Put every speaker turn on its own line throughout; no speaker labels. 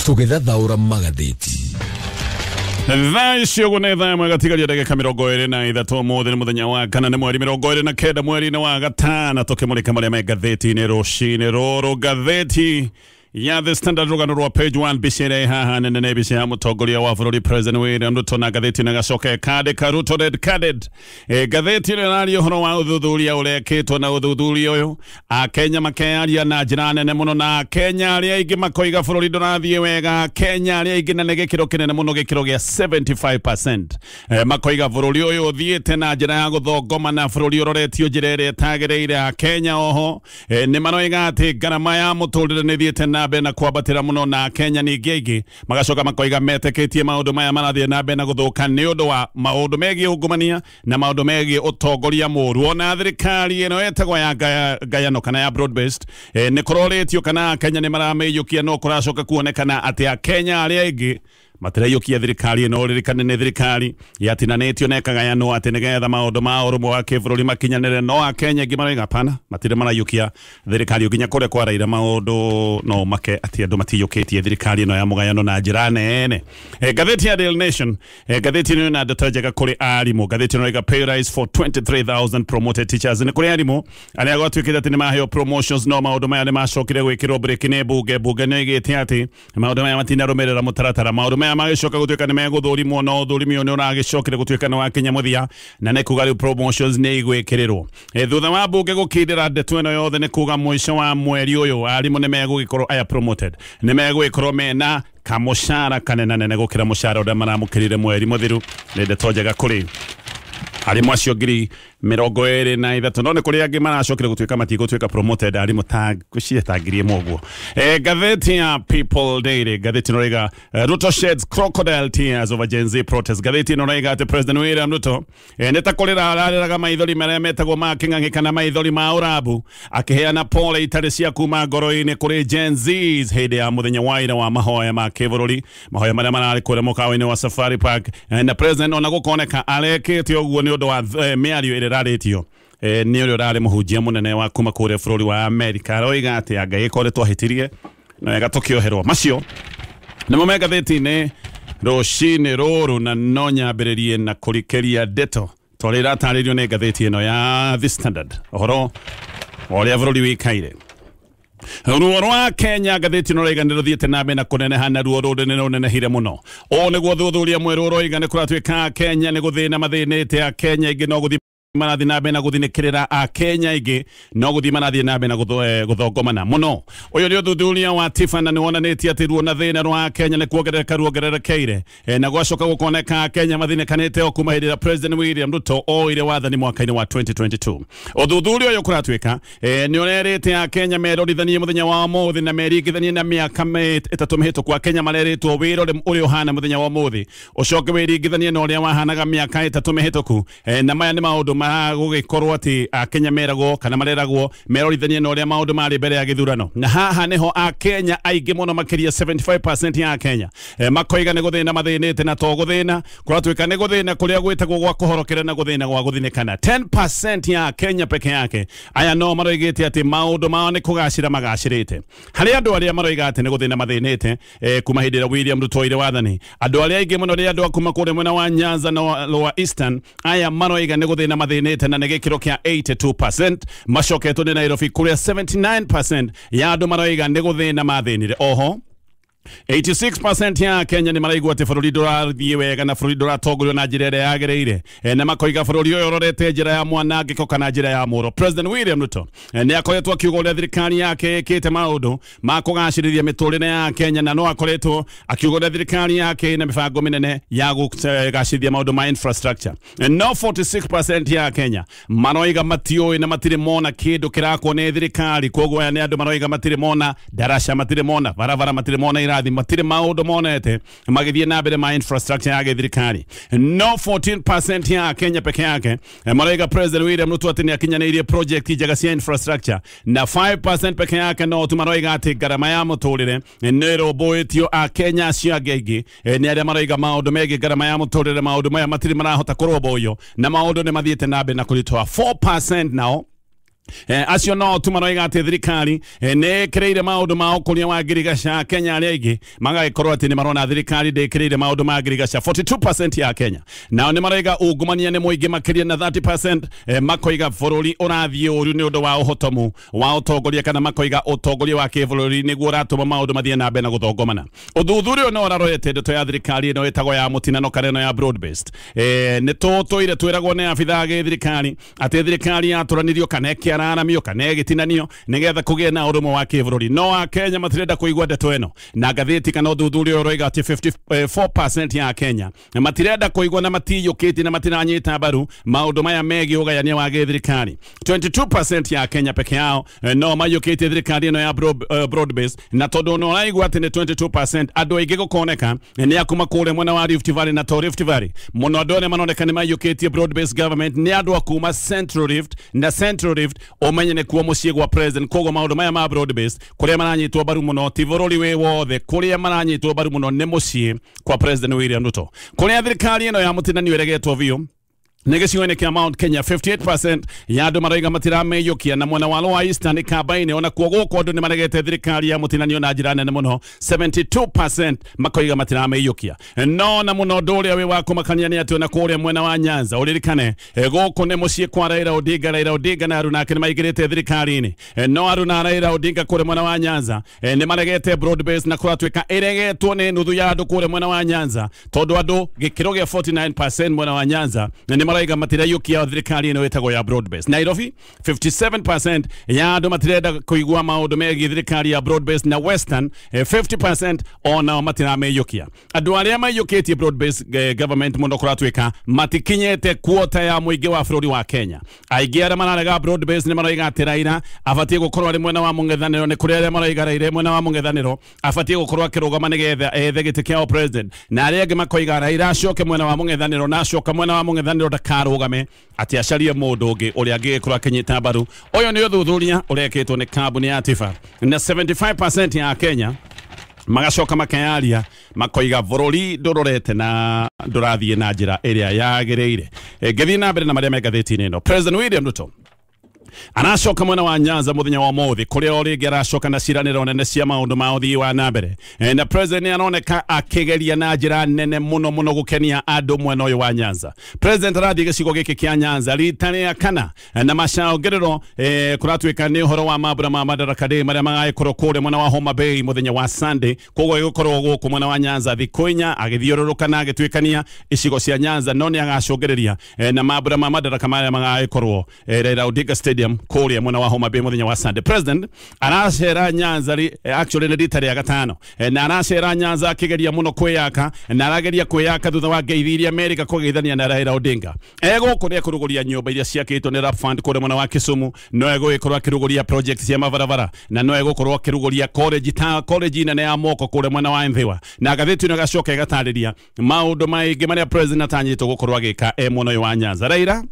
Tũgĩthathaũra magathĩti.
Thaa icio ũguo nĩ thaa ĩmwe gatigaria ndagĩka 23. Ũmũthĩ nĩ mũthenya wa kana, nĩ mweri 29 mweri-inĩ wa gatano, tũkĩmũrĩka marĩa me ngathĩti-inĩ rũcinĩ rũrũ. Ngathĩti ya The Standard, rũgano rwa page 1, mbica ĩrĩa ĩ haha nene nĩ mbica ya mũtongoria wa bũrũri President William Ruto, na ngathĩti ĩno ĩgacoka ĩkandĩka "Ruto red carded". Ngathĩti ĩno ĩraria ũhoro wa ũthuthuria ũrekĩtwo, na ũthuthuria ũyũ Akenya makeyaria na njĩra nene mũno, na Akenya arĩa aingĩ makoiga bũrũri ndũrathiĩ wega. Akenya arĩa aingĩ, na nĩ gĩkĩro kĩnene mũno, gĩkĩro gĩa 75%, makoiga bũrũri ũyũ ũthiĩte na njĩra ya gũthongoma na bũrũri ũroretio njĩra ĩrĩa ĩtagĩrĩire. Akenya oho nĩ maroiga atĩ ngarama ya mũtũrĩre nĩ ĩthiĩte na mbere na kwambatĩra mũno, na Akenya ningĩ aingĩ magacoka makoiga metĩkĩtie maũndũ maya marathiĩ na mbere na gũthũka nĩ ũndũ wa maũndũ megiĩ ungumania na maũndũ megiĩ ũtongoria mũũru. Ona thirikari ĩno ĩtagwo ya ngayano kana ya broad based, nĩ kũrorĩtio kana Akenya nĩ maramĩiyũkia, no kũracoka kuonekana atĩ Akenya arĩa aingĩ matiraiyũkia thirikari ĩno. Ririkane nĩ thirikari yatinanĩtio na ĩkagayanwo atĩ nĩgetha maũndũ ma ũrũmwe wa kĩbũrũri makinyanĩre, no Akenya aingĩ maroiga hapana, matirĩ maraiyũkia thirikari. Nginya kũrĩa kwa Raila maũndũ no make atĩ andũ matiyũkĩtie thirikari ĩno ya mũgayano na njĩra nene. Ngathĩti ya Daily Nation, ngathĩti ĩno ĩna ndeto njega kũrĩ arimũ. Ngathĩti ĩno ĩroiga "Pay rise for 23,000 promoted teachers". Nĩ kũrĩ arimũ arĩa gwatuĩkĩte atĩ nĩ maheo promotions, no maũndũ maya nĩ macokire gwĩkĩrwo breki nĩ bunge. Bunge nĩ ĩgĩte atĩ maũndũ maya matinarũmĩrĩra mũtaratara. Maũndũ maya magĩcoka gũtuĩka nĩ megũthũrimwo, no ũthũrimi ũyũ nĩ ũragĩcokire gũtuĩka nĩ wakinya mũthia, na nĩ kuga rĩu promotions nĩ igwĩkĩrĩrwo. Thutha wa bunge gũkindĩra ndeto ĩno yothe, nĩ kuga mũico wa mweri ũyũ arimũ nĩ megũgĩkorwo aya promoted nĩ megũgĩkorwo mena kamũcara kanenanene gũkĩra mũcara ũrĩa maramũkĩrire mweri mũthiru. Nĩ ndeto njega kũrĩ arimũ acio 23,000, no nĩ kũrĩ angĩ maracokire gũtuĩka matigũtuĩka promoted, arimũ ta ngwĩciria ta 1,000 ũguo. Ngathĩti ya People Daily, ngathĩti ĩno ĩroiga "Ruto sheds crocodile tears over Gen Z protest". Ngathĩti ĩno ĩroiga atĩ President William Ruto nĩ ta kũrĩra ararĩraga maithori marĩa metagwo ma kĩng'ang'i kana maithori ma ũrambu, akĩheana pole itarĩ cia kuma ngoro-inĩ kũrĩ Gen Zs hĩndĩ ya mũthenya wa ira wa mahoya ma kĩbũrũri, mahoya marĩa mararĩ kũrĩa mũkawa-inĩ wa Safari Park. Na president ona gũkoneka arekĩte ũguo nĩ ũndũ wa mĩario ĩrĩa ĩrarĩtio nĩ ũrĩa ũrarĩ mũhunjia mũnene wa kuma kũrĩa bũrũri wa Amerika, aroiga atĩ Ngai ĩkorwo twahĩtirie na wega tũkĩoherwo. Macio nĩmo me ngathĩti-inĩ rũcinĩ rũrũ, na no nyambĩrĩrie na kũrikĩria ndeto tondũ ĩratarĩrio nĩ ngathĩti ĩno ya The Standard, ũhoro wa ũrĩa bũrũri wĩikaire. Ruo rwa Kenya, ngathĩti ĩno ĩroiga, nĩ rũthiĩte na mbere na kũneneha, na ruo rũrũ nĩ rũnenehire mũno. Ũũ nĩguo thuthuria mwerũ ũroiga nĩ kũratuĩka Kenya nĩ gũthĩna mathĩnĩte, Akenya aingĩ no gũthiĩ marathiĩ na mbere na gũthinĩkĩrĩra, Akenya aingĩ no gũthiĩ marathiĩ na mbere na gũthongomana mũno. Ũyũ nĩ ũthuthuria wa TIFA, na nĩ wonanĩtie atĩ ruo na thĩna rwa Kenya nĩ kuongerereka ruongererekeire, na gwacoka gũkoneka Kenya mathĩnĩkanĩte o kuma hĩndĩ ĩrĩa President William Ruto oire wathani mwaka-inĩ wa 2022. Ũthuthuria ũyũ kũratuĩka nĩ ũrerĩte Akenya merorithanie mũthenya wa ũmũthĩ na meringithanie na mĩaka 3 mĩhĩtũku. Akenya marerĩtwo wĩrore ũrĩa ũhana mũthenya wa ũmũthĩ, ũcoke wĩringithanie na ũrĩa wahanaga mĩaka 3 mĩhĩtũku. Na maya nĩ maũndũ magũgĩkorwo atĩ Akenya meragwo kana mareragwo merorithanie na ũrĩa maũndũ marĩ mbere ya gĩthurano, na haha nĩho Akenya aingĩ mũno makĩria 75% ya Akenya makoiga nĩ gũthĩna mathĩnĩte, na to gũthĩna kũratuĩka nĩ gũthĩna kũrĩa gwĩtagwo gwa kũhorokera na gũthĩna gwa gũthinĩkana. 10% ya Kenya peke yake aya no maroigĩte atĩ maũndũ mao nĩ kũgacĩra magacĩrĩte. Harĩ andũ arĩa maroiga atĩ nĩ gũthĩna mathĩnĩte kuma hĩndĩ ĩrĩa William Ruto oire wathani, andũ arĩa aingĩ mũno nĩ andũ a kuma kũrĩa mwena wa Nyanza na Lower Eastern. Aya maroiga nĩ gũthĩna mathĩnĩte na nĩ gĩkĩro kĩa 82%, macoketwo nĩ Nairobi kũrĩa 79% ya andũ maroiga nĩ gũthĩna mathĩnire. Oho 86% ya Kenya nĩ maraigua atĩ bũrũri ndũrathiĩ wega na bũrũri ndũratongorio na njĩra ĩrĩa yagĩrĩire, na makoiga bũrũri ũyũ ũrorete njĩra ya mwanangĩko kana njĩra ya mũro. President William Ruto nĩ akoretwo akiuga ũrĩa thirikari yake ĩkĩte maũndũ ma kũgacĩrithia mĩtũrĩre ya Kenya, na no akoretwo akiuga ũrĩa thirikari yake ĩna mĩbango mĩnene ya kũgacĩrithia maũndũ ma infrastructure. No 46% ya Kenya maroiga matiũĩ na matirĩ mona kĩndũ kĩrakwo nĩ thirikari. Koguo aya nĩ andũ maroiga matirĩ mona ndaraca, matirĩ mona barabara, matirĩ mona irathi, matirĩ maũndũ monete magĩthiĩ na mbere ma infrastructure ya gĩthirikari. No 14% ya Kenya peke yake maroiga President William Ruto atĩ nĩ akinyanĩirie project njega cia infrastructure, na 5% peke yake no tu maroiga atĩ ngarama ya mũtũrĩre nĩ ĩrũmbũĩtio. A Kenya acio angĩ aingĩ nĩ arĩa maroiga maũndũ megiĩ ngarama ya mũtũrĩre, maũndũ maya matirĩ marahota kũrũmbũiyo na maũndũ nĩ mathiĩte na mbere na kũritũha. 4% nao Acio no tu maroiga atĩ thirikari nĩ ĩkĩrĩire maũndũ ma ũkũria wa ngirigaca. Kenya arĩa aingĩ magagĩkorwo atĩ nĩ marona thirikari ndĩkĩrĩire maũndũ ma ngirigaca. 42% ya Kenya nao nĩ maroiga ungumania nĩ mũingĩ makĩria, na 30% makoiga bũrũri ũrathiĩ ũru nĩ ũndũ wa ũhotomu wa ũtongoria, kana makoiga ũtongoria wa kĩbũrũri nĩguo ũratũma maũndũ mathiĩ na mbere na gũthongomana. Ũthuthuria ũyũ no ũrarorete ndeto ya thirikari ĩno ĩtagwo ya mũtinano kana ĩno ya broad based. Nĩ tũtũire twĩragwo nĩ abithaa a gĩthirikari atĩ thirikari yatũranirio kana ĩkĩararamio kana ĩgĩtinanio nĩgetha kũgĩe na ũrũmwe wa kĩbũrũri, no Akenya matirenda kũigua ndeto ĩno, na ngathĩti kana ũthuthuria ũyũ ũroiga atĩ 54% ya Kenya matirenda kũigua na matiyũkĩtie na matiranyita mbaru maũndũ maya megiĩ ũgayania wa gĩthirikari. 22% ya Kenya peke yao no maiyũkĩtie thirikari ĩno ya broad based, na tondũ no ũraigua atĩ nĩ 22%, andũ aingĩ gũkoneka nĩ akuma kũrĩa mwena wa Rift Valley, na to Rift Valley mũno, andũ arĩa maroneka nĩ maiyũkĩtie broad based government nĩ andũ a kuma Central Rift, na Central Rift ũmenye nĩ kuo mũciĩ gwa president. Koguo maũndũ maya ma broad based kũrĩa maranyitwo mbaru mũno ti bũrũri wĩ wothe, kũrĩa maranyitwo mbaru mũno nĩ mũciĩ kwa President William Ruto. Kũrĩa thirikari ĩno ya mũtinanio ĩregetwo biũ nĩ gĩcigo-inĩ kĩa Mount Kenya. 58% ya andũ maroiga matirameyũkia, na mwena wa Lower Eastern Kambaini ona kuo gũkũ andũ nĩ maregete thirikari ya mũtinanio na njĩra nene mũno. 72% makoiga matirameyũkia. No na mũno ũndũ ũrĩa wĩ wa kũmakania nĩ atĩ ona kũrĩa mwena wa Nyanza, ũririkane gũkũ nĩ mũciĩ kwa Raila Odinga. Raila Odinga na aruna ake nĩ maingĩrĩte thirikari-inĩ, no aruna Raila Odinga kũrĩa mwena wa Nyanza nĩ maregete broad base, na kũratuĩka ĩregetwo nĩ nuthu ya andũ kũrĩa mwena wa Nyanza, tondũ andũ gĩkĩro gĩa 49% mwena wa Nyanza nĩ maraiga matireyũkia thirikari ĩno ĩtagwo ya broad based. Nairobi 57% ya andũ matirenda kũigua maũndũ megiĩ thirikari ya broad based, na Western 50% onao matirameyũkia. Andũ arĩa maiyũkĩtie broad based government mũno kũratuĩka matikinyĩte kuota ya mũingĩ wa bũrũri wa Kenya. Aingĩ arĩa mararega broad based nĩ maroiga atĩ Raila abatiĩ gũkorwo arĩ mwena wa mũng'ethanĩro, nĩ kũrĩ arĩa maroiga Raila mwena wa mũng'ethanĩro abatiĩ gũkorwo akĩrũgama nĩgetha ethe gĩtĩ kĩa president, na arĩa angĩ makoiga Raila acoke mwena wa mũng'ethanĩro, na acoka mwena wa mũng'ethanĩro ndakarũgame, atĩ acarie mũndũ ũngĩ ũrĩa angĩgĩkorwo akĩnyita mbaru. Ũyũ nĩ ũthuthuria ũrekĩtwo nĩ kambuni ya Tifa, na 75% ya Kenya magacoka makeyaria makoiga bũrũri ndũrorete na ndũrathiĩ na njĩra ĩrĩa yagĩrĩire. Ngĩthiĩ na mbere na marĩa me ngathĩti-inĩ ĩno, President William Ruto aracoka mwena wa Nyanza muthenya wa ũmũthĩ, kũrĩa o rĩngĩ aracoka na ciĩranĩro nene cia maũndũ ma ũthii wa na mbere, na president nĩ aroneka akĩgeria na njĩra nene mũno mũno gũkenia andũ mwena ũyũ wa Nyanza. President arathiĩ gĩcigo gĩkĩ kĩa Nyanza rita rĩa kana, na macangĩrĩro kũratuĩka nĩ ũhoro wa mambura ma Madaraka Day marĩa magagĩkorwo kũrĩa mwena wa Homa Bay mũthenya wa Sunday. Koguo ĩgũkorwo gũkũ mwena wa Nyanza thikũ inya agĩthiũrũrũka na agĩtuĩkania icigo cia Nyanza, no nĩ agacũngĩrĩria na mambura ma Madaraka marĩa magagĩkorwo Raila Odinga Stadium kũrĩa mwena wa Homa Bay mũthenya wa Sunday. President aracera Nyanza actually nĩ rita rĩa gatano, na aracera Nyanza akĩgeria mũno kwĩyaka, na arageria kwĩyaka thutha wa ngeithi iria Amerika kũgeithania na Raila Odinga. Egũkũ nĩ ekũrũgũria nyũmba iria ciakĩtwo nĩ Rap Fund kũrĩa mwena wa Kisumu, no egũgĩkorwo akĩrũgũria project cia mabarabara, na no egũkorwo akĩrũgũria college ta college nene ya moko kũrĩa mwena wa Nthiwa. Na ngathĩti ĩno ĩgacoka ĩgatarĩria maũndũ maingĩ marĩa president atanyĩtwo gũkorwo agĩka e mwena ũyũ wa Nyanza. Raila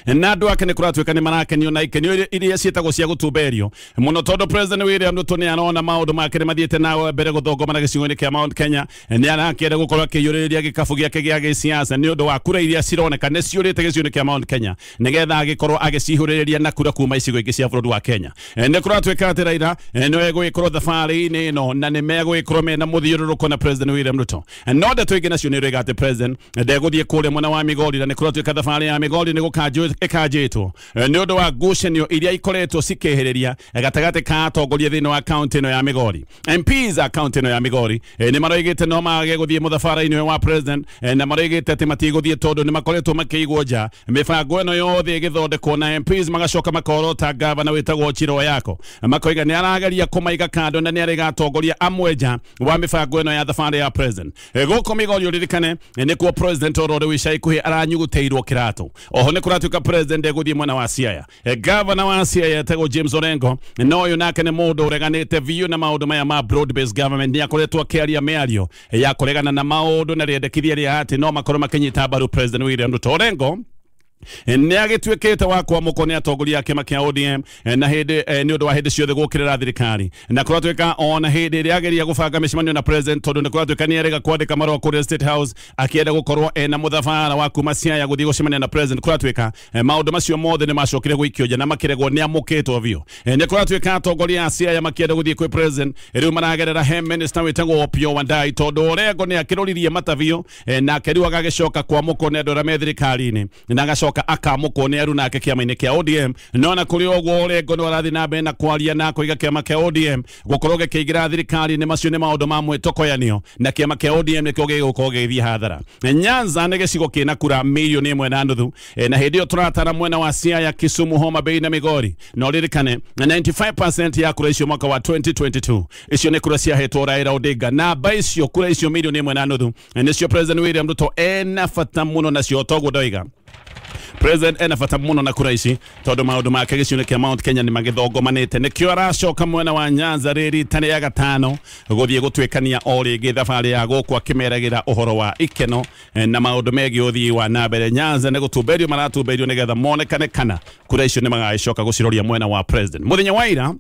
na andũ ake nĩ kũratuĩka nĩ marakenio na ikenio iria ciĩtagwo cia gũtumberio mũno, tondũ President William Ruto nĩ arona maũndũ make nĩ mathiĩte na mbere gũthongomana gĩcigo-inĩ kĩa Mount Kenya. Nĩ arakĩenda gũkorwo akĩiyũrĩrĩria gĩkabu gĩake gĩa gĩsiasa nĩ ũndũ wa kura iria cironeka nĩ ciũrĩte gĩcigo-inĩ kĩa Mount Kenya, nĩgetha agĩkorwo agĩcihũrĩrĩria na kura kuma icigo ingĩ cia bũrũri wa Kenya. Nĩ kũratuĩka atĩ Raila nĩ egũgĩkorwo thabarĩ-inĩ ĩno, na nĩ megũgĩkorwo mena mũthiũrũrũko na President William Ruto. No ndeto ingĩ nacio nĩ ĩroiga atĩ President ndegũthiĩ kũrĩa mwena wa Migori, na nĩ kũratuĩka thabarĩ ya Migori nĩ gũkanjwo ĩkanjĩtwo nĩ ũndũ wa ngucanio iria ikoretwo cikĩhĩrĩria gatagatĩ ka atongoria thĩinĩ wa kaunti ĩno ya Migori. MPs a kaunti ĩno ya Migori nĩ maroigĩte no mage gũthiĩ mũthabara-inĩ wa president, na maroigĩte atĩ matigũthiĩ tondũ nĩ makoretwo makĩigwo nja mĩbango ĩno yothe ĩgĩthondekwo, na MPs magacoka makorota gavana wĩtagwo Chiro Yako, makoiga nĩ arageria kũmaiga kando na nĩ arega atongoria amwe nja wa mĩbango ĩno ya thabarĩ ya president. Gũkũ Migori ũririkane nĩkuo president orore wĩ ica ikuhĩ aranyugutĩirwo kĩratũ. Oho nĩ kũratuĩka president egũthiĩ mwena wa Siaya. Gavana wa Siaya etagwo James Orengo, na ũyũ nake nĩ mũndũ ũreganĩte biũ na maũndũ maya ma broad based government. Nĩ akoretwo akĩaria mĩario ya kũregana na maũndũ na rĩendekithia rĩa atĩ no makorwo makĩnyita mbaru President William Ruto. Orengo Nĩ agĩtuĩkĩte wa kwamũkwo nĩ atongoria a kĩama kĩa ODM na hĩndĩ nĩ ũndũ wa hĩndĩ ciothe gũkĩrĩra thirikari, na kũratuĩka ona hĩndĩ ĩrĩa ageria gũbanga mĩcemanio na president, tondũ nĩ kũratuĩka nĩ erega kwandĩka marũa kũrĩa State House akĩenda gũkorwo ena mũthabara wa kuma Siaya gũthiĩ gũcemania na president. Kũratuĩka maũndũ macio mothe nĩ macokire gũikio nja na makĩregwo nĩ amũkĩtwo biũ. Nĩ kũratuĩka atongoria a Siaya makĩenda gũthiĩ kwĩ president rĩu maragerera he minister wĩtagwo Opiyo Wandayi, tondũ Orengo nĩ akĩroririe mata biũ, nake rĩu agagĩcoka kwamũkwo nĩ andũ arĩa me thirikari-inĩ na agacoka akamũkwo nĩ aru nake kĩama-inĩ kĩa ODM. No na kũrĩ ũguo Orengo nĩ arathiĩ na mbere na kwaria na koiga kĩama kĩa ODM gũkorwo gĩkĩingĩra thirikari-inĩ macio nĩ maũndũ ma mwĩtokoyanio na kĩama kĩa ODM nĩkĩo gĩgũkorwo gĩgĩthiĩ hathara. Nyanza nĩ gĩcigo kĩna kura 1.5 milioni, na hĩndĩ ĩyo tũratara mwena wa Siaya, Kisumu, Homa Bay na Migori. Na ũririkane 95% ya kura icio mwaka wa 2022 icio nĩ kura ciahetwo Raila Odinga, na mba icio kura icio 1.5 milioni nĩcio President William Ruto ena bata mũno nacio. Toguo ndoiga, president ena bata muno na kura ici tondu maundu make gĩcigo kĩa Mount Kenya nĩ magĩthongomanĩte, nĩkĩo aracoka mwena wa Nyanza rĩ rita rĩa gatano gũthiĩ gũtuĩkania o rĩngĩ thabarĩ ya gũkũ akĩmeragĩra ũhoro wa ikeno na maũndũ megiĩ ũthii wa na mbere. Nyanza nĩ gũtumberio maratumberio nĩgetha monekane kana kura icio nĩ magagĩcoka gũciroria mwena wa president. Mũthenya wa ira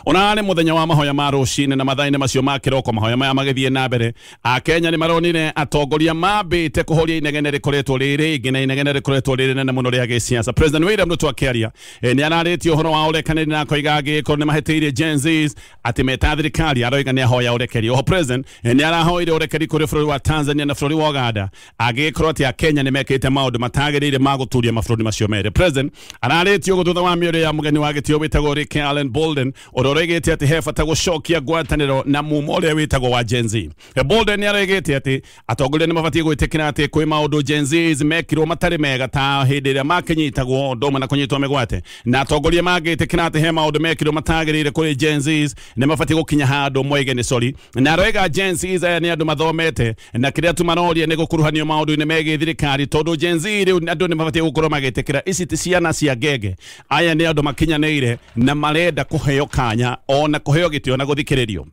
onarĩ mũthenya wa mahoya ma rũcinĩ na mathaa-inĩ macio ma kĩroko mahoya maya magĩthiĩ na mbere, akenya nĩ maronire atongoria mambĩte kũhoria inegene rĩkoretwo rĩ rĩingĩ na inegene rĩkoretwo rĩ rĩnene mũno rĩa gĩsiasa. President William Ruto akĩaria nĩ ararĩtie ũhoro wa ũrekanĩri na akoiga angĩkorwo nĩ mahĩtĩirie Gen Zs atĩ meta thirikari aroiga nĩ ahoya ũrekeri. Oho president nĩ arahoire ũrekeri kũrĩ bũrũri wa Tanzania na bũrũri wa Uganda angĩkorwo atĩ akenya nĩ mekĩte maũndũ matagĩrĩire ma gũturia mabũrũri macio merĩ. President ararĩtie ũguo thutha wa mĩario ya mũgeni wa gĩtĩo wĩtagwo Rick Allen Bolden, ũrĩa ũroigĩte atĩ he bata gũcokia ngwatanĩro na mumo ũrĩa wĩtagwo wa Gen Z. Bolden nĩ aroigĩte atĩ atongoria nĩ mabatiĩ gwĩtĩkĩra atĩ kwĩ maũndũ Gen Zs mekirwo matarĩ mega ta hĩndĩ ĩrĩa makĩnyitagwo ũndũ ũmwe na kũnyitwo mĩgwate, na atongoria mangĩtĩkĩra atĩ he maũndũ mekirwo matagĩrĩire kũrĩ Gen Zs nĩ mabatiĩ gũkinya handũ moige nĩ sorry. Na aroiga Gen Zs aya nĩ andũ mathomete na kĩrĩa tu maroria nĩ gũkuruhanio maũndũ-inĩ megiĩ thirikari, tondũ Gen Z rĩu andũ nĩ mabatiĩ gũkorwo magĩtĩkĩra ici ti ciana cia ngenge, aya nĩ andũ makinyanĩire na marenda kũheo kanya ona kũheo gĩtĩo na gũthikĩrĩrio.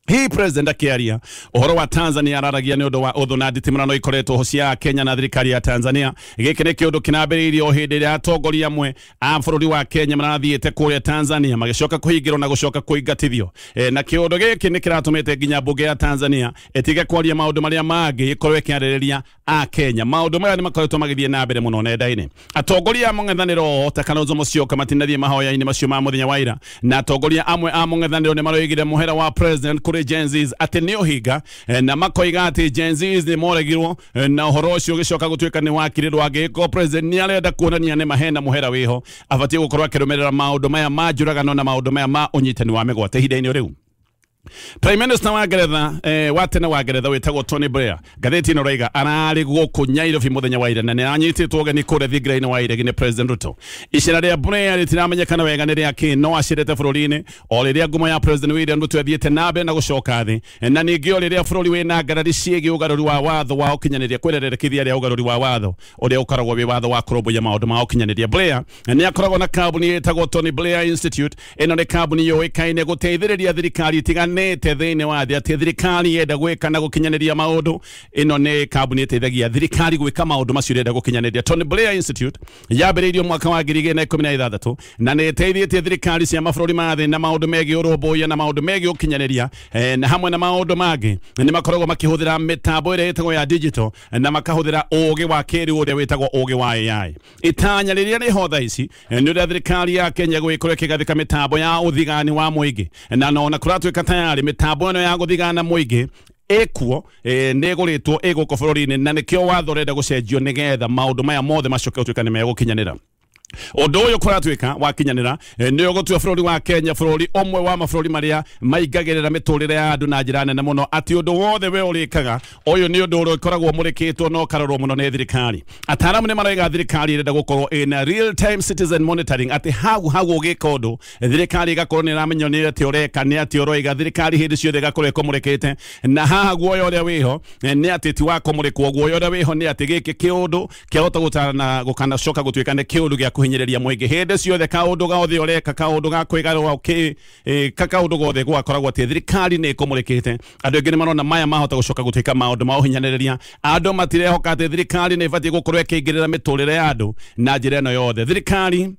Hii president akĩaria ũhoro wa Tanzania araragia nĩ ũndũ wa ũthũ na nditimũrano ikoretwo ho cia Kenya na thirikari ya Tanzania. Gĩkĩ nĩ kĩũndũ kĩrambĩrĩirie o hĩndĩ ĩrĩa atongoria amwe a bũrũri wa Kenya marathiĩte kũrĩa Tanzania magĩcoka kũhingĩrwo na gũcoka kũingatithio, na kĩũndũ gĩkĩ nĩ kĩratũmĩte nginya mbunge ya Tanzania ĩtige kwaria maũndũ marĩa mangĩ ĩkorwo ĩkĩarĩrĩria a Kenya. Maũndũ maya nĩ makoretwo magĩthiĩ na mbere mũno nenda-inĩ. Atongoria a mũng'ethanĩro ta Kalonzo Musyoka matinathiĩ mahoya-inĩ macio ma mũthenya wa ira, na atongoria amwe a mũng'ethanĩro nĩ maroigire mũhera wa president kũrĩ Gen Zs atĩ nĩ ũhinga, na makoiga atĩ Gen Zs nĩ moregirwo, na ũhoro ũcio ũgĩcoka gũtuĩka nĩ wakirĩrwo angĩkorwo president nĩ arenda kuonania nĩ mahena mũhera wĩho abatiĩ gũkorwo akĩrũmĩrĩra maũndũ maya ma njũragano na maũndũ maya ma ũnyitani wa mĩgwate. Ihinda-inĩ rĩu Prime Minister wa Ngeretha wa tene wa Ngeretha wĩtagwo Tony Blair, ngathĩti ĩno raiga ararĩ gũkũ Nyairobi mũthenya wa ira na nĩ anyitĩtwo ũgeni kũrĩa thingira-inĩ wa iregi nĩ President Ruto. Icera rĩa Blair rĩtiramenyekana wega nĩ rĩa kĩ, no acerete bũrũri-inĩ o rĩrĩa ngumo ya President William Ruto ĩthiĩte na mbere na gũcoka thĩ, na ningĩ o rĩrĩa bũrũri wĩna ngarari ciĩgiĩ ũgarũri wa watho wa ũkinyanĩria kwĩrerekithia rĩa ũgarũri wa watho ũrĩa ũkoragwo wĩ watho wa kũrũmbũiya maũndũ ma ũkinyanĩria. Blair nĩ akoragwo na kambuni ĩtagwo Tony Blair Institute. Ĩno nĩ kambuni yũĩkaine gũteithĩrĩria thirikari itiganĩte thĩinĩ wa thĩ atĩ thirikari yenda gwĩka na gũkinyanĩria maũndũ. Ĩno nĩ kambuni ĩteithagia thirikari gwĩka maũndũ macio ĩrenda gũkinyanĩria. Tony Blair Institute yambĩrĩirio mwaka wa 2016 na nĩ ĩteithĩtie thirikari cia mabũrũri ma thĩ na maũndũ megiĩ ũrũmbũiya na maũndũ megiĩ ũkinyanĩria, na hamwe na maũndũ mangĩ nĩ makoragwo makĩhũthĩra mĩtambo ĩrĩa ĩtagwo ya digital na makahũthĩra ũgĩ wa kĩrĩu ũrĩa wĩtagwo ũgĩ wa AI. Itanya rĩrĩa rĩho thaa ici nĩ ũrĩa thirikari ya Kenya gũgĩkorwo ĩkĩgathĩka mĩtambo ya ũthigani wa mũingĩ, na nona kũratuĩka tayari mĩtambo ĩno ya gũthigana mũingĩ ĩkuo, nĩ ĩgũrĩtwo ĩ gũkũ bũrũri-inĩ, na nĩkĩo watho ũrenda gũcenjio nĩgetha maũndũ maya mothe macoke gũtuĩka nĩ megũkinyanĩra. Ũndũ ũyũ kũratuĩka wakinyanĩra nĩ ũgũtua bũrũri wa Kenya bũrũri ũmwe wa mabũrũri marĩa maingagĩrĩra mĩtũrĩre ya andũ na njĩra nene mũno, atĩ ũndũ wothe we ũrĩkaga ũyũ nĩ ũndũ ũrĩa ũkoragwo mũrĩkĩtwo na ũkarorwo mũno nĩ thirikari. Ataaramu nĩ maroiga thirikari ĩrenda gũkorwo ĩna real time citizen monitoring, atĩ hau hau ũgĩka ũndũ thirikari ĩgakorwo nĩ ĩramenya nĩ atĩ ũreka nĩ atĩ ũroiga, thirikari hĩndĩ ciothe ĩgakorwo ĩkũmũrĩkĩte. Na haha guoya ũrĩa wĩho nĩ atĩ ti wa kũmũrĩkwo, guoya ũrĩa wĩho nĩ atĩ gĩkĩ kĩũndũ kĩahota gũkanacoka gũtuĩka nĩ kĩũndũ gĩa kũhinyĩrĩria mũingĩ hĩndĩ ciothe kaũndũ gothe ũreka kaũndũ ga kwĩgarũra kaũndũ gothe gwakoragwo atĩ thirikari nĩ ĩkũmũrĩkĩte. Andũ aingĩ nĩ marona maya mahota gũcoka gũtuĩka maũndũ ma ũhinyanĩrĩria. Andũ matirehoka atĩ thirikari nĩ ĩbatiĩ gũkorwo ĩkĩingĩrĩra mĩtũrĩre ya andũ na njĩra ĩno yothe. Thirikari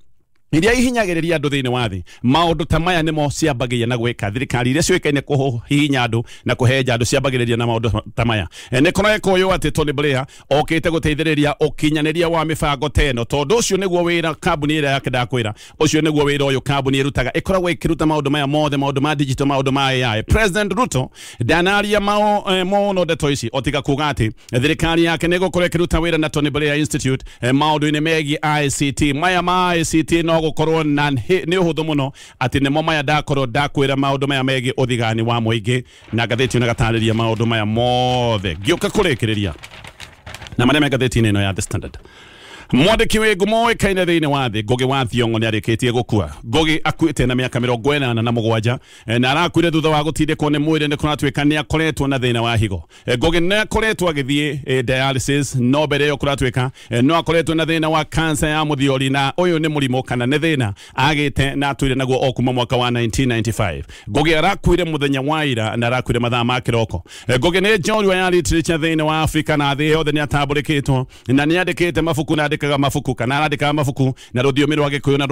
iria ihinyagĩrĩria andũ thĩinĩ wa thĩ maũndũ ta maya nĩmo ciambagĩria na gwĩka. Thirikari iria ciũĩkaine kũhihinya andũ na kũhenja andũ ciambagĩrĩria na maũndũ ta maya. Nĩ kũrekwo atĩ Tony Blair okĩte gũteithĩrĩria ũkinyanĩria wa mĩbango ta ĩno, tondũ ũcio nĩguo wĩra kambuni ĩrĩa yake ndakwĩra, ũcio nĩguo wĩra ũyũ kambuni ĩrutaga, ĩkoragwo ĩkĩruta maũndũ maya mothe, maũndũ ma digital, maũndũ ma AI. President Ruto ndanaria mũno ndeto ici otiga kuga atĩ thirikari yake nĩ ĩgũkorwo ĩkĩruta wĩra na Tony Blair Institute maũndũ-inĩ megiĩ ICT. Maya ma ICT no gũkorwo na nĩ ũhũthũ mũno atĩ nĩmo maya ndakorwo ndakwĩra maũndũ maya megiĩ ũthigani wa mũingĩ, na ngathĩti ĩno ĩgatarĩria maũndũ maya mothe. Ngĩũka kũrĩkĩrĩria na marĩa me ngathĩti-inĩ ĩno ya The Standard. Mwandĩki wĩ ngumo ũĩkaine thĩinĩ wa thĩ Ngugi wa Thiong'o nĩarĩkĩtie gũkua. Ngugi akuĩte na mĩaka 87 na arakuire thutha wa gũtindĩkwo nĩ mwĩrĩ. Nĩ kũratuĩka nĩ akoretwo na thĩna wa higo. Ngugi nĩ akoretwo agĩthiĩ dialysis, no mbere ĩyo kũratuĩka no akoretwo na thĩna wa cancer ya mũthiori, na ũyũ nĩ mũrimũ kana nĩ thĩna agĩte na atũire naguo o kuma mwaka wa 1995. Ngugi arakuire mũthenya wa ira na arakuire mathaa ma kĩroko. Ngugi nĩ njorua ya literature thĩinĩ wa Afrika na thĩ yothe, nĩ atambũrĩkĩtwo na nĩ andĩkĩte mabuku na andĩkaga mabuku kana arandĩkaga mabuku na rũthiomi rwa Gĩkũyũ na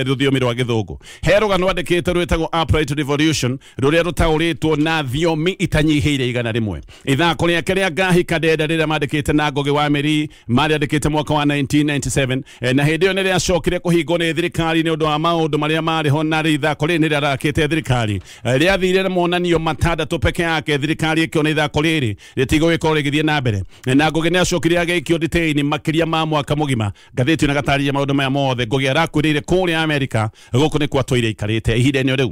rũthiomi rwa Gĩthũngũ. He rũgano andĩkĩte rwĩtagwo Upright Revolution rũrĩa rũtaũrĩtwo na thiomi itanyihĩire 100. Ithako rĩake rĩa Ngahika Ndenda rĩrĩa mandĩkĩte na Ngugi wa Mĩrii marĩandĩkĩte mwaka wa 1997, na hĩndĩ ĩyo nĩrĩacokire kũhingwo nĩ thirikari nĩ ũndũ wa maũndũ marĩa marĩ ho, na ithako rĩrĩ nĩrĩarakĩte thirikari. Rĩathire monanio matandatũ peke yake, thirikari ĩkĩona ithako rĩrĩ rĩtigũgĩkorwo rĩgĩthiĩ na mbere, na Ngugi nĩacokire agĩikio nditĩini makĩria ma mwaka mũgima. Ngathĩti ĩno ĩgatarĩria maũndũ maya mothe. Ngugi arakuĩrĩire kũrĩa Amerika, gũkũ nĩkuo atũire aikarĩte ihinda-inĩ rĩu.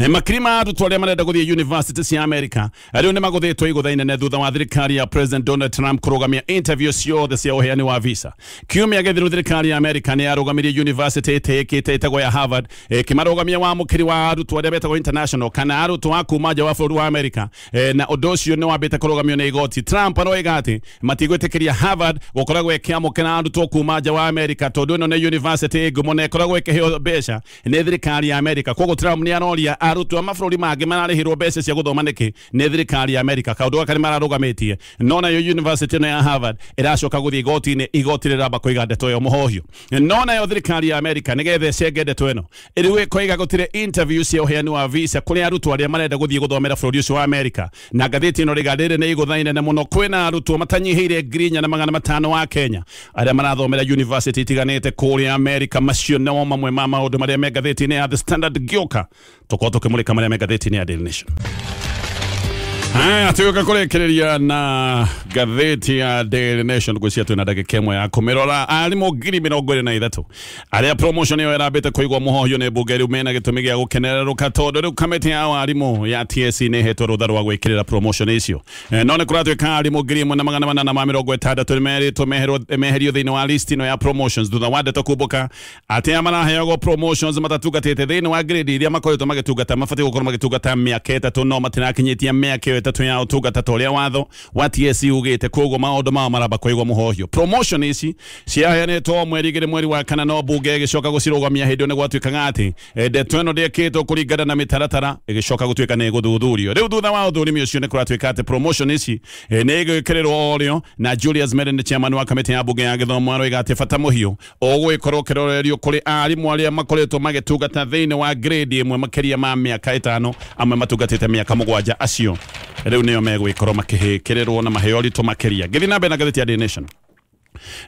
Makiri ma arutwo arĩa marenda gũthiĩ university cia Amerika rĩu nĩ magũthĩtwo igũtha inene thutha wa thirikari ya President Donald Trump kũrũgamia interview ciothe cia ũheani wa visa. Kiumia gĩthiru thirikari ya Amerika nĩ yarũgamirie university ĩtĩĩkĩte ĩtagwo ya Harvard ĩkĩmarũgamia wamũkĩri wa arutwo arĩa betagwo international kana arutwo a kuma nja wa bũrũri wa Amerika, na ũndũ ũcio nĩ wambĩte kũrũgamio nĩ igoti. Trump aroiga atĩ matigwĩtĩkĩria Harvard gũkoragwo ĩkĩamũkĩra arutwo kuma nja wa Amerika tondũ ĩno nĩ university ngumo na ĩkoragwo ĩkĩheo mbeca nĩ thirikari ya Amerika. Koguo Trump nĩ aroria arutwo a mabũrũri mangĩ mararĩhĩrwo mbeca cia gũthoma nĩkĩ nĩ thirikari ya Amerika. Kaũndũ gaka nĩ mararũgamĩtie, no nayo university ĩno ya Harvard ĩracoka gũthiĩ igoti-inĩ, igoti rĩramba kũiga ndeto ĩyo mũhohio. No nayo thirikari ya Amerika nĩgetha ĩcenge ndeto ĩno ĩrĩu ĩkoiga gũtirĩ interview cia ũheani wa visa kũrĩ arutwo arĩa marenda gũthiĩ gũthomera bũrũri ũcio wa Amerika. Na ngathĩti ĩno rĩga rĩrĩ nĩ igũtha inene mũno. Kwĩna arutwo matanyihĩire 4,500 wa Kenya arĩa marathomera university itiganĩte kũrĩa Amerika. Macio nĩmo mamwe ma maũndũ marĩa me ngathĩti-inĩ ya The Standard. Ngĩũka tũkorwo tũkĩmũrĩka marĩa me ngathĩti-inĩ ya Daily Nation. Haya, tuĩka kũrĩkĩrĩria na ngathĩti ya Daily Nation. Ngwĩciria twĩna ndagĩka ĩmwe ya kũmĩrora. Arimũ 23,000 arĩa promotion ĩyo ĩrambĩte kũigwo mũhohio nĩ mbunge rĩu mena gĩtũmi gĩa gũkenererũka tondũ rĩu kamĩtĩ ya arimũ ya TSC nĩ ĩhetwo rũtha rwa gwĩkĩrĩra promotion icio. No nĩ kũratuĩka arimũ 1,860 nĩmerĩtwo meherio thĩinĩ wa list ĩno ya promotions thutha wa ndeto kumbũka atĩ aya maraheagwo promotions matatungatĩte thĩinĩ wa grade iria makoretwo magĩtungata mabatiĩ gũkorwo magĩtungata mĩaka 3 no matirakinyĩtie mĩaka ĩyo 3 ya ũtungata ta ũrĩa watho wa TSC ugĩte. Koguo maũndũ mao maramba kũigwo mũhohio. Promotion ici ciaheanĩtwo mweri 2 mweri wa 4 no mbunge ĩgĩcoka gũcirũgamia hĩndĩ ĩyo nĩ gwatuĩkaga atĩ ndeto ĩno ndĩekĩtwo kũringana na mĩtaratara, ĩgĩcoka gũtuĩka nĩ ĩgũthuthurio. Rĩu thutha wa ũthũrimi ũcio nĩ kũratuĩka atĩ promotion ici nĩ ĩgwĩkĩrĩrwo o rĩo, na Julius Merrin nĩ chairman wa kamĩtĩ ya mbunge ya gĩthomo aroiga atĩ bata mũhiũ ũgũgĩkorwo ũkĩrorerio kũrĩ arimũ arĩa makoretwo magĩtungata thĩinĩ wa grade ĩmwe makĩria ma mĩaka 5, amwe matungatĩte mĩaka 7. Acio rĩu nĩo megũgĩkorwo makĩhĩkĩrĩrwo na maheo ritũ makĩria. Ngĩthiĩ na mbere na ngathĩti ya Daily Nation.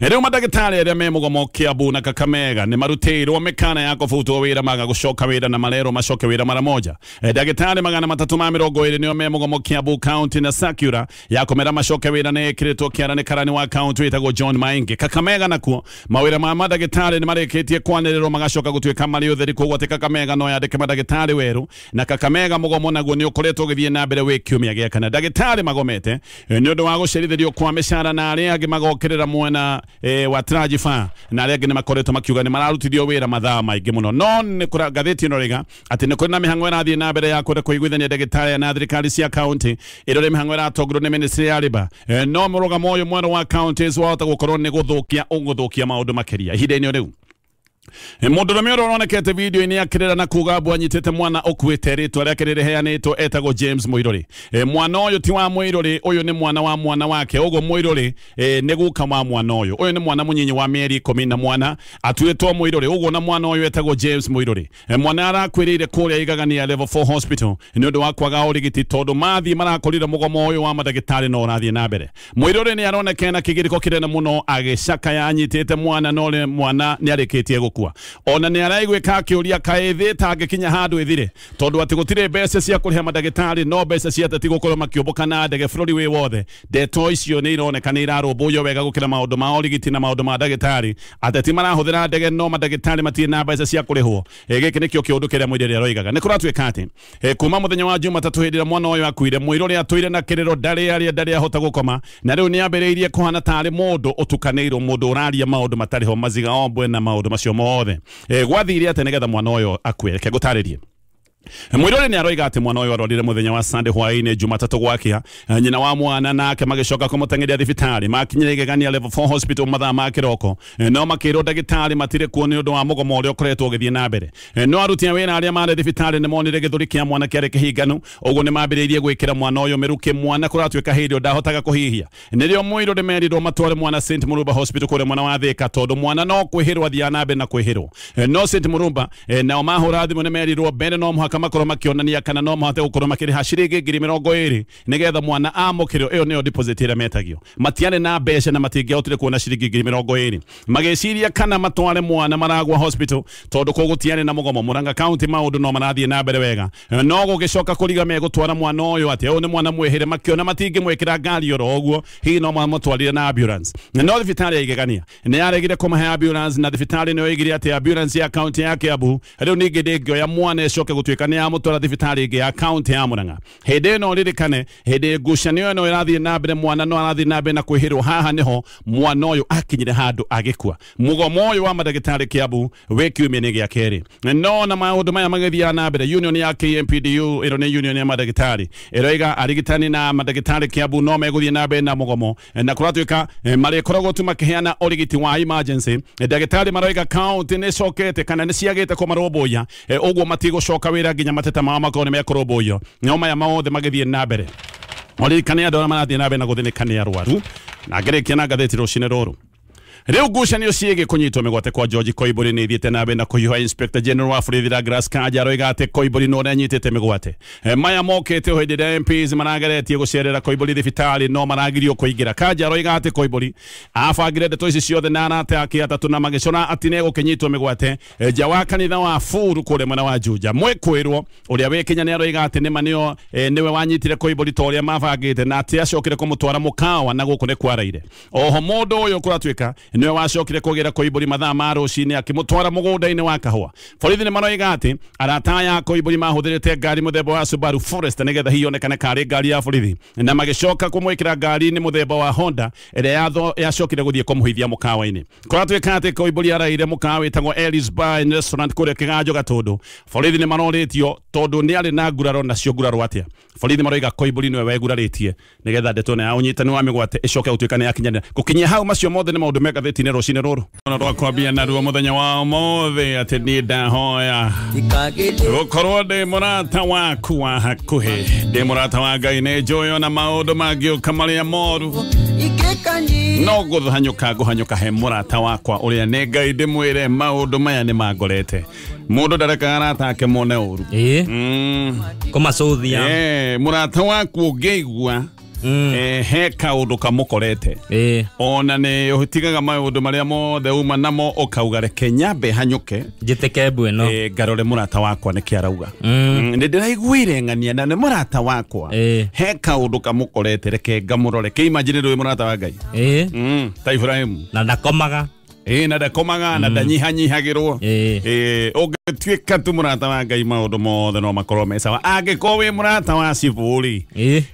Rĩu mandagĩtarĩ arĩa me mũgomo Kiambu na Kakamega nĩ marutĩirwo mĩkana ya kũbutwo wĩra maga gũcoka wĩra na marerwo macoke wĩra mara moja. Ndagĩtarĩ 320 nĩo me mũgomo Kiambu County na Sakura ya kũmera macoke wĩra nĩ ĩkĩrĩtwo kĩara nĩ karani wa county wĩtagwo John Maingi. Kakamega nakuo mawĩra ma mandagĩtarĩ nĩ marĩkĩtie kwanĩrĩrwo magacoka gũtuĩka marĩ ũtheri, koguo atĩ Kakamega no yandĩke mandagĩtarĩ werũ, na Kakamega mũgomo naguo nĩ ũkoretwo ũgĩthiĩ na mbere wĩ kiumia gĩa kana. Ndagĩtarĩ magomete nĩ ũndũ wa gũcerithĩrio kwa mĩcara na arĩa angĩ magokĩrĩra mwena wa Trajifa na arĩa angĩ nĩ makoretwo makiuga nĩ mararutithio wĩra mathaa maingĩ mũno. No nĩ kũra ngathĩti ĩno rĩga atĩ nĩ kũrĩ na mĩhang'o ĩrathiĩ na mbere ya kwenda kũiguithania ndagĩtarĩ na thirikari cia county ĩrĩa mĩhang'o ĩratongorio nĩ ministry ya labour. No mũrũgamo ũyũ mwerũ wa counties wahota gũkorwo nĩ gũthũkia ũgũthũkia maũndũ makĩria ihinda-inĩ rĩu. Mũndũrũme ũrĩa ũronekete video-inĩ akĩrĩra na kuga mbu anyitĩte mwana ũkuĩte rĩtwa rĩake rĩrĩheanĩtwo etagwo James Muiruri. Mwana ũyũ ti wa Muiruri, ũyũ nĩ mwana wa mwana wake. Ũguo Muiruri nĩ guka wa mwana ũyũ. Ũyũ nĩ mwana mũnyinyi wa mĩeri 11 atuĩtwo Muiruri. Ũguo na mwana ũyũ etagwo James Muiruri. Mwana arakuĩrĩire kũrĩa Igagania Level 4 Hospital nĩ ũndũ wa kwaga ũrigiti tondũ mathiĩ marakorire mũgomo ũyũ wa mandagĩtarĩ no ũrathiĩ na mbere. Muiruri nĩ aronekana na kĩgirĩko kĩnene mũno agĩcakaya anyitĩte mwana no mwana nĩ arĩkĩtie gũkua. Ona nĩ araiguĩka akĩũria kaĩ thĩ ĩtangĩkinya handũ ĩthire tondũ atĩ gũtirĩ mbeca cia kũrĩha mandagĩtarĩ no mbeca cia ateti gũkorwo makĩũmbũka na ndege bũrũri wĩ wothe. Ndeto icio nĩ ironeka nĩ irarũmbũiyo wega gũkĩra maũndũ ma ũrigiti na maũndũ ma ndagĩtarĩ. Ateti marahũthĩra ndege no mandagĩtarĩ matirĩ na mbeca cia kũrĩhwo. Gĩkĩ nĩkĩo kĩũndũ kĩrĩa Muiruri aroigaga. Nĩ kũratuĩka atĩ kuma mũthenya wa Jumatatũ hĩndĩ ĩrĩa mwana ũyũ akuire, Muiruri atũire na kĩrĩro, ndarĩ arĩa ndarĩ ahota gũkoma, na rĩu nĩ ambĩrĩirie kũhana tarĩ mũndũ ũtukanĩirwo, mũndũ ũraria maũndũ matarĩ ho, maziga ombwe na maũndũ macio mothe. Gwathire atĩ nĩgetha mwana ũyũ akue? Reke ngũtarĩrie. Muiruri nĩ aroiga atĩ mwana ũyũ arorire mũthenya wa Sunday hwaĩ-inĩ Jumatatũ gwakĩa. Nyina wa mwana nake magĩcoka kũmũteng'eria thibitarĩ. Makinyire Igegania Level 4 Hospital mathaa ma kĩroko, no makĩrwo ndagĩtarĩ matirĩ kuo nĩ ũndũ wa mũgomo ũrĩa ũkoretwo ũgĩthiĩ na mbere. No aruti a wĩra arĩa marĩ thibitarĩ nĩ monire gĩthũri kĩa mwana kĩarĩ kĩhinganu, ũguo nĩ mambĩrĩirie gwĩkĩra mwana ũyũ mĩrukĩ. Mwana kũratuĩka hĩndĩ ĩyo ndahotaga kũhihia. Nĩrĩo Muiruri merirwo matware mwana St Murumba Hospital kũrĩa mwana wa Thĩka tondũ mwana no kwĩhĩrwo athiaga na mbere na kwĩhĩrwo. No St Murumba nao mahũra thimũ nĩ merirwo mbere no mũhaka makorwo makĩonania kana no mahote gũkorwo makĩrĩha ciringi 20,000 nĩgetha mwana amũkĩrwo. Ĩyo nĩyo deposit ĩrĩa metagio. Matiarĩ na mbeca na matingĩahotire kuona ciringi 20,000. Magĩciria kana matware mwana Maragua Hospital tondũ kũu gũtiarĩ na mũgomo. Murang'a County maũndũ no marathiĩ na mbere wega, no gũgĩcoka kũriga megũtwara mwana ũyũ atĩa. Ũyũ nĩ mwana mwĩhĩre, makĩona matingĩmwĩkĩra ngari oro ũguo, hihi no mamũtwarire na ambulance. No thibitarĩ ya Igegania nĩ yaregire kũmahe ambulance, na thibitarĩ nĩyo ĩigire atĩ ambulance ya county ya Kiambu rĩu ningĩ ndĩngĩoya mwana ĩcoke gũtuĩka nĩ yamũtwara thibitarĩ ĩngĩ ya county ya Murang'a. Hĩndĩ ĩno ririkane, hĩndĩ ngucanio ĩno ĩrathiĩ na mbere, mwana no arathiĩ na mbere na kwĩhĩrwo. Haha nĩho mwana ũyũ akinyire handũ agĩkua. Mũgomo ũyũ wa mandagĩtarĩ Kiambu wĩ kiumia-inĩ gĩa kerĩ. No na maũndũ maya magĩthiaga na mbere, union ya KMPDU ĩro nĩ union ya mandagĩtarĩ ĩroiga arigitani na mandagĩtarĩ Kiambu no megũthiĩ na mbere na mũgomo, na kũratuĩka marĩkoragwo tu makĩheana ũrigiti wa emergency. Ndagĩtarĩ maroiga county nĩ icokete kana nĩ ciagĩte kũmarũmbũiya, ũguo matigũcoka wĩra nginya mateta mao makorwo nĩ mekũrũmbũiyo. No maya maothe magĩthiĩ na mbere, oririkane andũ arĩa marathiĩ na mbere na gũthĩnĩka nĩ arwaru. Na ngĩrĩkia na ngathĩti rũcinĩ rũrũ. Rĩu ngucanio ciĩgiĩ kũnyitwo mĩgwate kwa George Koimbũri nĩ ithiĩte na mbere na kũhiũha. Inspector General wa borithi Douglas Kanja aroiga atĩ Koimbũri no ũrĩa anyitĩte mĩgwate. Maya mokĩte o hĩndĩ ĩrĩa MPs marageretie gũcerera Koimbũri thibitarĩ no maragirio kũingĩra. Kanja aroiga atĩ Koimbũri abangire ndeto ici ciothe na arata ake atatũ na magĩcora atĩ nĩegũkĩnyitwo mĩgwate nja wa kanitha wa Furu kũrĩa mwena wa Juja. Mwĩkũĩrwo ũrĩa wĩ Kenya nĩ aroiga atĩ nĩma nĩo nĩwe wanyitire Koimbũri ta ũrĩa mabangĩte na atĩ acokire kũmũtwara mũkawa na gũkũ nĩ kwaraire. Oho mũndũ ũyũ kũratuĩka nĩwe wacokire kũgĩra Koimbũri mathaa ma rũcinĩ akĩmũtwara mũgũnda-inĩ wa kahũa. Borithi nĩ maroiga atĩ arata aya a Koimbũri mahũthĩrĩte ngari mũthemba wa Subaru Forester nĩgetha hihi yonekane karĩ ngari ya borithi, na magĩcoka kũmwĩkĩra ngari-inĩ mũthemba wa Honda ĩrĩa yacokire gũthiĩ kũmũhithia mũkawa-inĩ. Kũratuĩka atĩ Koimbũri araire mũkawa wĩtagwo Ellis Bar and Restaurant kũrĩa Kĩganjo Gatũndũ. Borithi nĩ marorĩtio tondũ nĩ arĩ na nguraro, nacio nguraro atĩa. Borithi maroiga Koimbũri nĩwe wegurarĩtie nĩgetha ndeto ya ũnyitani wa mĩgwate ĩcoke gũtuĩka nĩ yakinyanĩra. Gũkinyia hau macio mothe nĩ maũndũ me ngathĩti-inĩ rũcinĩ rũrũ. Ona rwakwambia naruo mũthenya wa ũmũthĩ atĩ niĩ ndahoya gũkorwo ndĩ mũrata waku wa hakuhĩ, ndĩ mũrata wa Ngai, nĩ njũĩ ona maũndũ mangĩũka marĩa moru no gũhanyũka ngũhanyũka he mũrata wakwa ũrĩa nĩ Ngai ndĩmwĩre maũndũ maya nĩ mangorete. Mũndũ ndarekaga arata ake mone ũru.
Kũmacũthia.
Mũrata waku ũngĩigua he kaũndũ kamũkorete ona nĩ ũtigaga maũndũ marĩa mothe uma namo ũkauga reke nyambe hanyũke
njĩtĩke mbu ĩno,
ngarore mũrata wakwa nĩkĩ arauga. Nĩ ndĩraiguire ng'ania na nĩ mũrata wakwa he kaũndũ kamũkorete, reke ngamũrore. Kĩ imagine ndũĩ mũrata wa Ngai ta Ibrahimu
na ndakomaga.
Na ndakomaga na ndanyihanyihagĩrwo. Ũngĩtuĩka tu mũrata wa Ngai maũndũ mothe no makorwo me sawa. Angĩkorwo wĩ mũrata wa cibũ rĩ,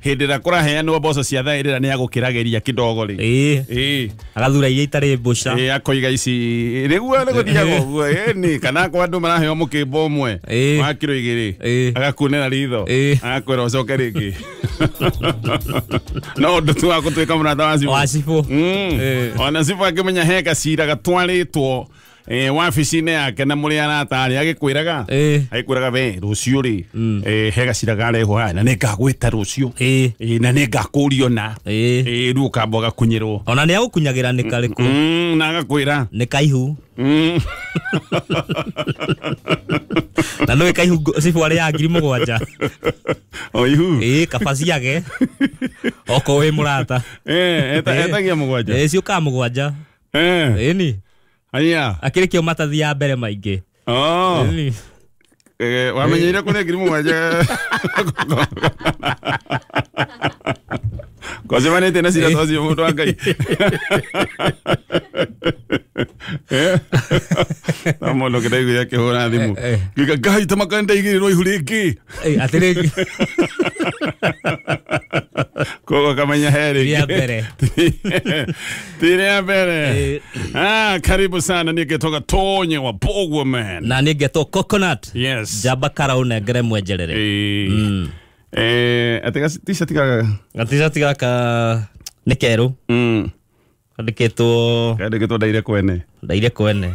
hĩndĩ ĩrĩa kũraheanwo mboco cia thaa ĩrĩa nĩ agũkĩragĩria kidogo rĩ,
agathura iria itarĩ mbũca,
akoiga ici rĩguo nĩ gũthiaga ũguo ĩni, kana kwa andũ maraheo mũkĩmbo ũmwe wa kiro 2 agakunĩra ritho agakwĩra ũcoke rĩngĩ. No ũndũ tu wa gũtuĩka mũrata wa cibũ. Ona cibũ akĩmenya he gacira gatwarĩtwo Wabici-inĩ yake na mũrĩ arata arĩ agĩkwĩraga agĩkwĩraga we rũciũ rĩ he gacira karehwo haha na nĩngagwĩta rũciũ na nĩngakũrio na rĩu ũkamba ũgakunyĩrwo
ona nĩ agũkunyagĩra nĩ karĩkũ
na agakwĩra
nĩ kaihu na nĩ kaihu cibũ arĩ ya 7,000
o ihu
kabaciage okorwo wĩ mũrata
etagia 7
ciũkaga 7 ĩni
aya
akĩrĩ kĩo matathi ya mbere maingĩ
wamenyeire kũrĩa 7,000 kocemanĩtie na cira tocio mũndũ wa Ngai na mũndũ kĩndaiguire akĩhũra thimũ ngiuga Ngai ta makana ndaigĩrĩrwo ihu rĩngĩ
atĩrĩngĩ
koguo kamenya he rĩngĩ
mbere
ti rĩa mbere. Karibu sana niĩ ngĩtwo Tonye wa Bogwoman
na niĩ ngetwo Coconut.
Yes.
Njamba kara ũnengere mwenjerere.
Atĩ t-shirt gaka
t-shirt gaka nĩ kerũ kandĩkĩtwo
ndaire kwene
ndaire kwene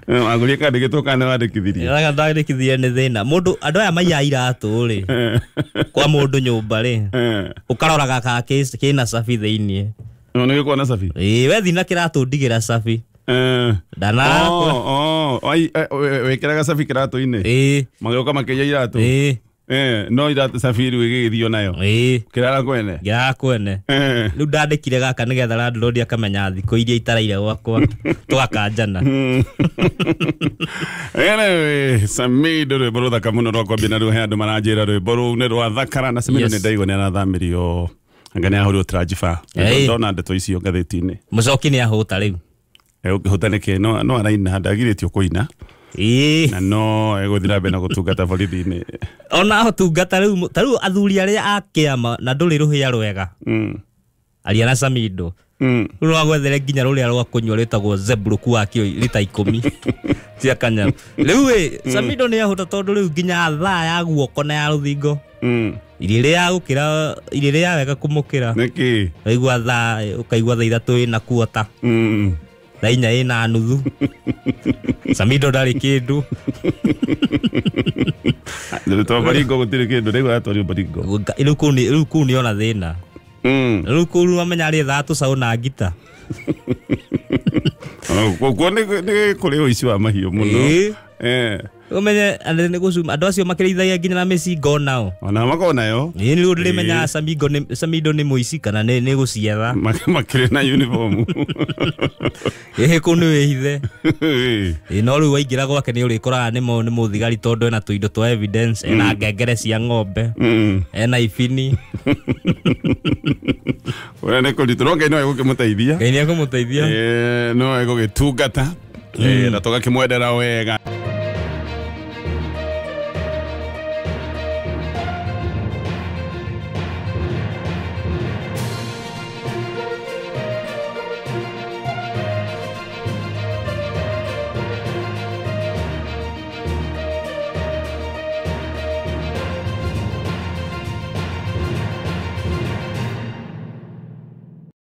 agũrie kandĩkĩtwo kana wandĩkithirie
gaka ndandĩkithirie nĩ thĩna mũndũ andũ aya maiyaga iratũ rĩ kwa mũndũ nyũmba rĩ ũkaroraga kana kĩna cabi thĩiniĩ
nĩ gĩkoragwo na cabi
we thi na kĩratũ ndigĩra cabi ndana
wĩkĩraga cabi kĩratũ-inĩ magĩũka makĩiya iratũ no iratũ cabi rĩu ĩgĩgĩthio nayo kĩrara kwene
ngĩrara kwene rĩu ndandĩkire gaka nĩgetha landlord akamenya thikũ iria itaraire gwakwa tũgakanjana.
Anyway, Samido rwĩmbo rũthaka mũno rwa kwambia na rĩu he andũ maranjĩra rwĩmbo rũu nĩ rwa thakara na Samido nĩ ndaigua nĩ arathamirio anga nĩ ahũrirwo transfer ndona ndeto icio ngathĩti-inĩ
mũcoki nĩ ahũta rĩu
ũkĩhũta nĩkĩ no araina ndagirĩtio kũina na no egũthiĩ na mbere na gũtungata borithi-inĩ
ona ũtungata rĩu ta rĩu athuri arĩa a kĩama na ndũrĩ rũhĩa rwega aria na Samido rĩu no agwethere nginya rũrĩa rwa kũnyua rwĩtagwo Zebruku wa kĩo lita 10 cia kanyaru rĩu ĩ Samido nĩ ahũta tondũ rĩu nginya thaa ya guoko na ya rũthingo irĩrĩa gũkĩra irĩrĩa wega kũmũkĩra
nĩkĩ
ũkaigua thaa ũkaigua thaa 3 ĩna kuota thaa 4 ĩna nuthu Samido ndarĩ kĩndũ
to Baringo gũtirĩ kĩndũ ndaigua atwarirwo Baringo
rĩu kũu nĩ ona thĩna rĩu kũu wamenya arĩ thaa tũcaũ na ngita
kuo nĩ kũrĩ ũici wa mahiũ mũno
ũmenye andũ acio makĩrĩithagia nginya na mĩcinga onao
ona makoragwo nayo
ĩĩ nĩ rĩu ndĩrĩmenyaga Samido nĩ mũici kana nĩ gũcietha
makĩrĩ na uniform
ĩhĩ kũu nĩ wĩhithe no rĩu waingĩra gwake nĩ ũrĩkoraga nĩ mũthigari tondũ ena tũindo twa evidence ena ngengere cia ng'ombe ena ibini
ũrĩa nĩ kũritũ no Ngai no egũkĩmũteithia
Ngai nĩ ekũmũteithia
no egũgĩtungata na tũgakĩmwendera wega.